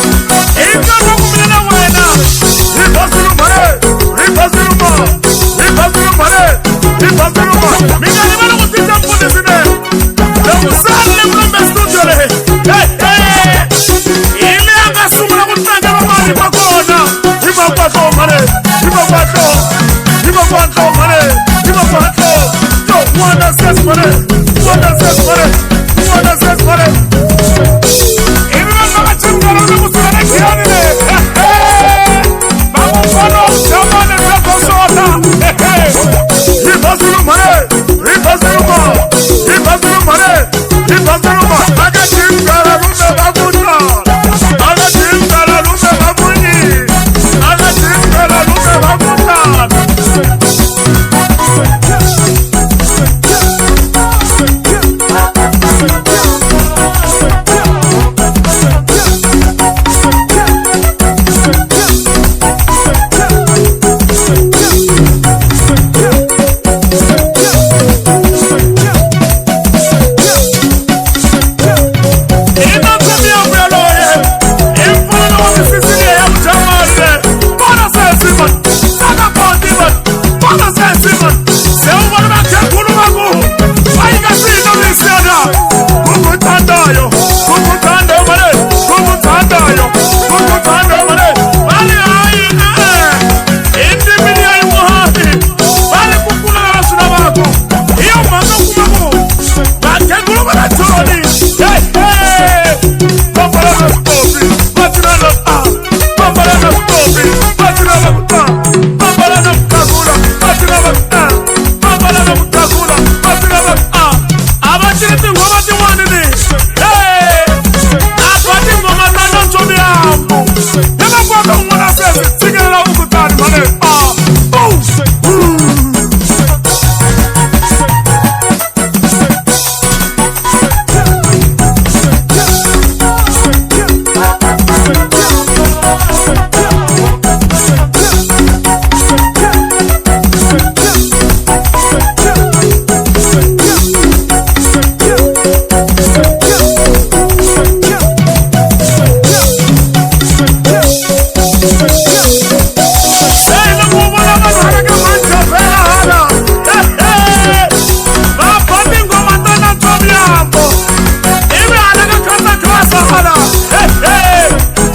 I nkarhi wa ku mina na wena hi ba swilo mhani, hi ba swilo ma, hi ba swilo mhani, hi ba swilo ma. Mi nga rivali ku cinca mfundhisi ne. Loko se a ri le kulombe studio le, hey, hey, hi le a nga sungula ku tlangela marimba kona. Hi ba kwatlo mhani, hi ba kwatlo, hi ba kwatlo mhani, hi ba kwatlo. Yo, n'wana sesi mhani, n'wana sesi mhani, n'wana sesi mhani. Ivi vanhu va nga chingana na kusuka le khiyani le. Va ku mfana wa Mujamani bya swona. Hi ba swilo mhani, hi ba swilo ma, hi ba swilo mhani, hi ba swilo ma. Va ka chingana lumbe va ku ta, va ka chingana lumbe va ku ni, va ka chingana lumbe va ku ta. I nantswo miyambo yaloye, i mfanelo wa misisi liya ya Mujamani le. Vona sesi man, tsaka boti man, vona sesi man. Se u vona vakhegulu va ku va yi nga swi novisana. Kukuthandayo, kukuthandayo mane, kukuthandayo, kukuthandayo mane. Va ri hayi e-e, i ndimi liya yin'wani. Va ri ku kula lava swi lavaka. Hi yo mhaka u kuma ku vakhegulu va na joni. Hey, hey! Bambara na switofi, va cina na a. Bambara na switofi, va cina na ku a. Bambara na mukhagula, va cina na ku a. Bambara na mukhagula, va cina na ku a. A va cini tinghoma tin'wani ni. Hey! A ba tinghoma ta nantswo miyambo. Hi makwaka un'wana sweswi, tshikelela u ku tani mhani. A, u, u. Se loko u vona vanhu hala ka Manjavela hala, va ba tinghoma ta nantswo miyambo. Ivi hala ka Khasa hala,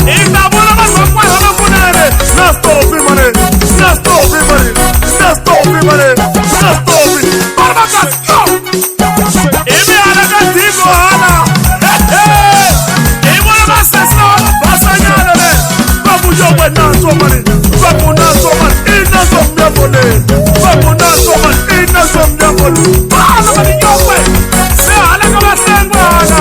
i ta vona vanhu va kwala kunene. Na stopi mani, na stopi mani, na stopi mani, na stopi. Va ri va ka yo. Ivi hala ka Diko hala, i vona vasesi lava va basanyana le. Va ku yo we nantswo mani, va ku nantswo mani, i nantswo miyambo le. Va ku nantswo mani, i nantswo miyambo le. Vana va ri yo we, se hala ka Vahlengwe hala,